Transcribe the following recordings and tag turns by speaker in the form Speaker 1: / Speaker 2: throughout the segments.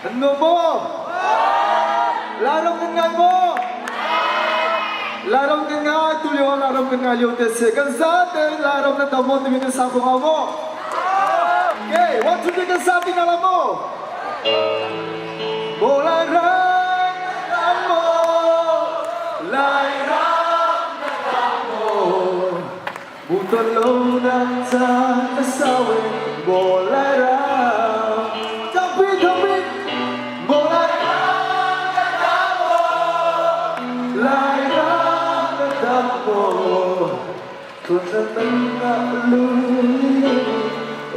Speaker 1: Nan nuam maw? Lairam nan ngai maw? Lairam kan ngai tu lio ah Lairam kan ngai lio te si. Kan zatein Lairam nan dam maw timi nan sang ko hnga maw? Okay, one, two, three, kan sa ti hna la maw? Maw Lairam nan dam maw? Lairam nan dam maw? Muton lo nak caan a sau e maw Lairam. Thangpi thangpi maw Lairam nan dam maw? Lairam nan dam maw? Tuan nan ngah lu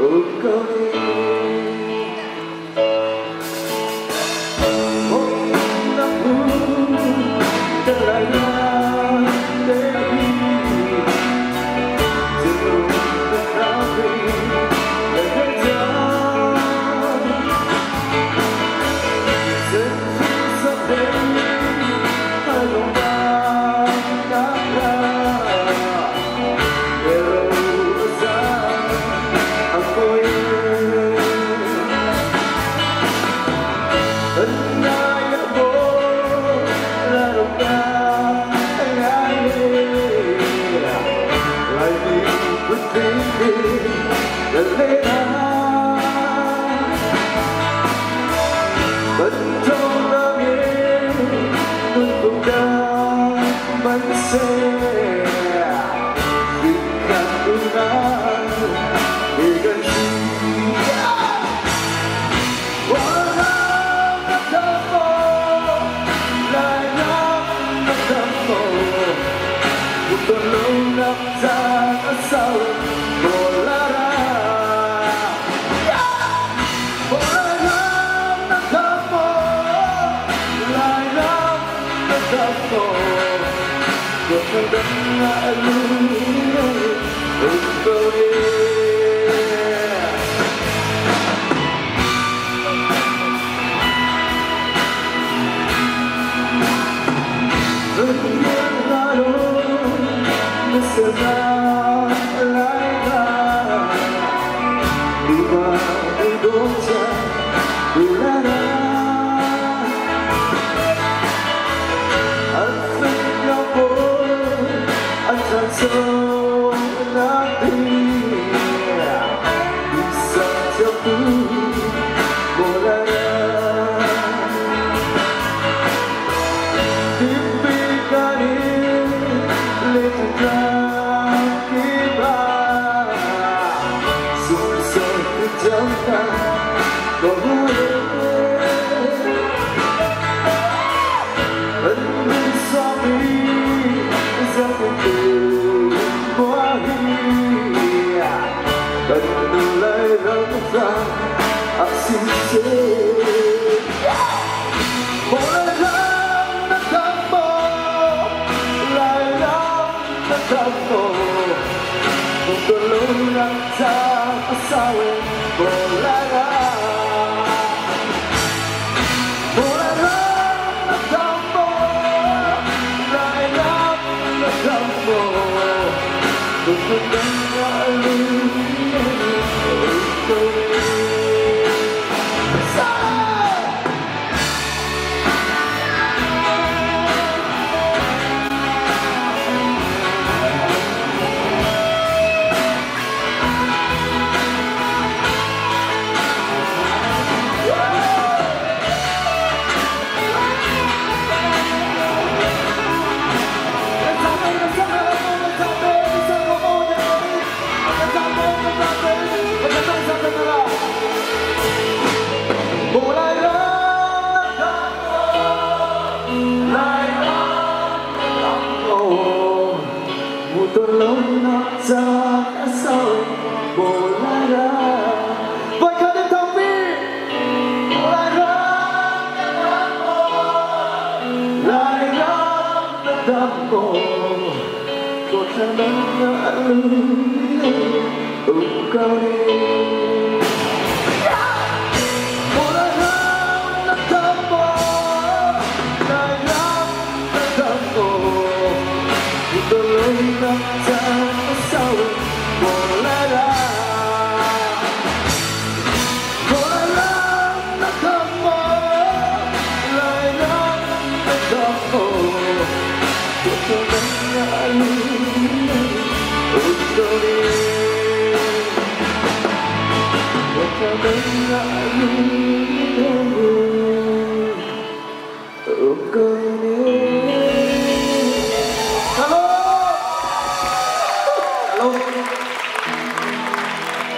Speaker 1: um ko ni. Utorin.